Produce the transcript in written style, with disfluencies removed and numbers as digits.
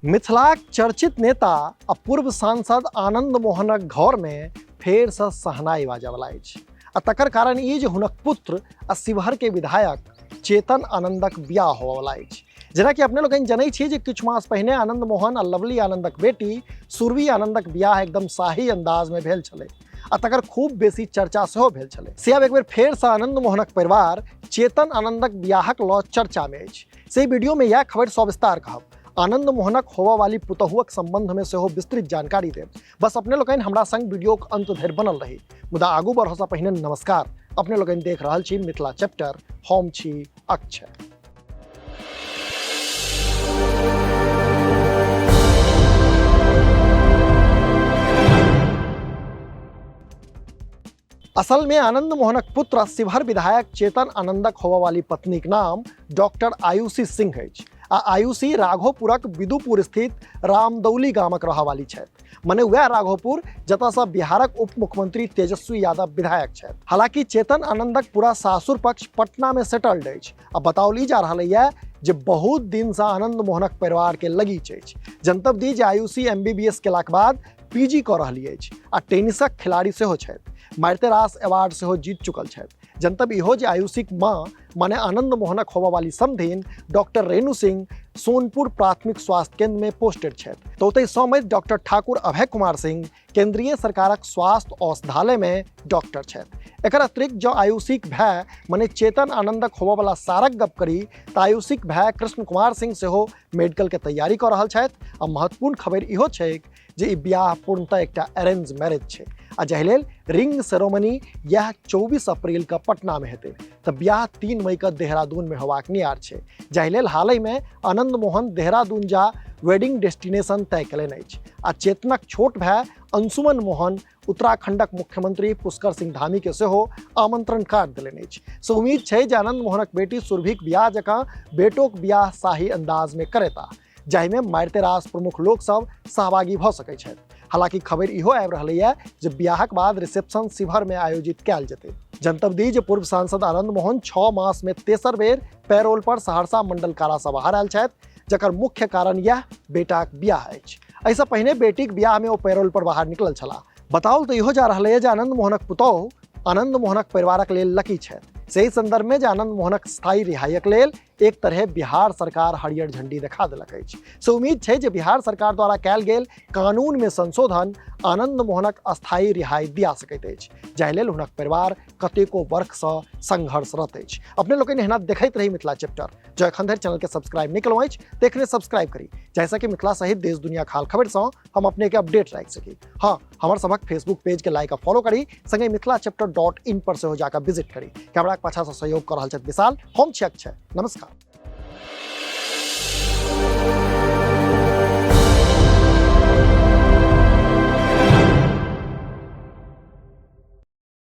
मिथिलाक चर्चित नेता आ पूर्व सांसद आनंद मोहनक घरमे फेरसँ सहनाइ बाजयवला अछि आ तकर कारण ई जे हुनक पुत्र आ शिवहरके विधायक चेतन आनंदक बियाह होबयवला अछि। जेनाकि अपने लोकनि जनै छी जे किछु मास पहिने आनंद मोहन आ लवली आनंदक बेटी सुरभि आनंदक बियाह एकदम शाही अंदाजमे भेल छलै आ तकर खूब बेसी चर्चा सेहो भेल छलै। से आब एक बेर फेरसँ आनंद मोहनक परिवार चेतन आनंदक बियाहक लऽ चर्चामे अछि। से वीडियोमे इएह खबरि सविस्तार कहब। आनंद मोहनक होबऽ वाली पुतहुअक संबंध में सेहो विस्तृत जानकारी देब। बस अपने लोकनि हमरा संग वीडियोक अंत धरि बनल रही। मुदा आगू बढ़ऽसँ पहिने नमस्कार। अपने लोकनि देख रहल छी मिथिला चैप्टर, हम छी अक्षय। असल में आनंद मोहनक पुत्र शिवहर विधायक चेतन आनंदक होबऽ वाली पत्नीक नाम डॉक्टर आयुषी सिंह अछि आ आयुषी राघोपुरक बिदुपुर स्थित रामदौली गामक रहऽ वाली छथि। मने वएह राघोपुर जतऽसँ बिहारक उप मुख्यमंत्री तेजस्वी यादव विधायक छथि। हालांकि चेतन आनंदक पूरा सासुर पक्ष पटना में सेटल्ड अछि आ बताओल ई जा रहल यऽ जे बहुत दिनसँ आनंद मोहनक परिवार के लगीच अछि। जनतब दी जे आयुषी एमबीबीएस केलाक बाद पीजी कऽ रहली अछि आ टेनिसक खिलाड़ी सेहो छथि। मारिते रास अवार्ड सेहो जीत चुकल छथि। जनतब इहो जे आयुषीक माँ माने आनंद मोहनक होबऽ वाली समधिन डॉक्टर रेणु सिंह सोनपुर प्राथमिक स्वास्थ्य केंद्र में पोस्टेड छथि। तऽ ओतहि समधि डॉक्टर ठाकुर अभय कुमार सिंह केंद्रीय सरकारक स्वास्थ्य औषधालय में डॉक्टर छथि। एकर अतिरिक्त जँ आयुषीक भाय मने चेतन आनंदक होबऽ वाला सारक गप करी तऽ आयुषीक भाय कृष्ण कुमार सिंह सेहो मेडिकल के तैयारी कऽ रहल छथि आ महत्वपूर्ण खबरि इहो छैक जे ई बियाह पूर्णतः एकटा अरेंज मैरिज छै आ जाहि लेल रिंग सेरेमनी इएह 24 अप्रैल के पटना में हेतै तऽ बियाह 3 मई के देहरादून में होबाक नियार छै, जाहि लेल हालहि में आनंद मोहन देहरादून जा वेडिंग डेस्टिनेशन तय केलनि अछि आ चेतनक छोट भाय अंशुमन मोहन उत्तराखंडक मुख्यमंत्री पुष्कर सिंह धामी के सेहो आमंत्रण कार्ड देलनि अछि। से उम्मीद छै जे आनंद मोहनक बेटी सुरभिक बियाह जकाँ बेटोक बियाह शाही अंदाज में करेता, जाहिमे मारिते रास प्रमुख लोक सब सहभागी भऽ सकै छथि। हालांकि खबरि इहो आबि रहलैए जे बियाहक बाद रिसेप्शन शिवहर में आयोजित कयल जेतै। जनतब दी जे पूर्व सांसद आनंद मोहन 6 मास में तेसर बेर पैरोल पर सहरसा मंडल कारा सँ बाहर आयल छथि, जकर मुख्य कारण यह बेटाक बियाह अछि। एहिसँ पहिने बेटीक बियाह में ओ पैरोल पर बाहर निकलल छलाह। बताओल तऽ इहो जा रहलैए जे आनंद मोहनक पुतोहु आनंद मोहनक परिवारक लेल लकी छथि। से एहि संदर्भ में जे आनंद मोहनक स्थायी रिहाईक लेल एक तरहे बिहार सरकार हरियर झंडी देखा देलक अछि। से उम्मीद छै जे बिहार सरकार द्वारा कयल गेल कानून में संशोधन आनंद मोहनक अस्थायी रिहाई दिया सकैत अछि, जाहि लेल हुनक परिवार कतेको वर्षसँ संघर्षरत अछि। अपने लोकनि एहिना देखैत रही मिथिला चैप्टर। जँ एखन धरि चैनल के सब्सक्राइब नहि केलहुँ अछि तऽ एखने सब्सक्राइब करी, जाहिसँ कि मिथिला सहित देश दुनिया हाल खबरिसँ हम अपने के अपडेट राखि सकी। हाँ, हमर सभक फेसबुक पेज के लाइक आ फॉलो करी, संगे मिथिला चैप्टर .in पर सेहो जाकर विजिट करी। कैमराक पाछासँ सहयोग कऽ रहल छथि विशाल, हम छी अक्षय। नमस्कार।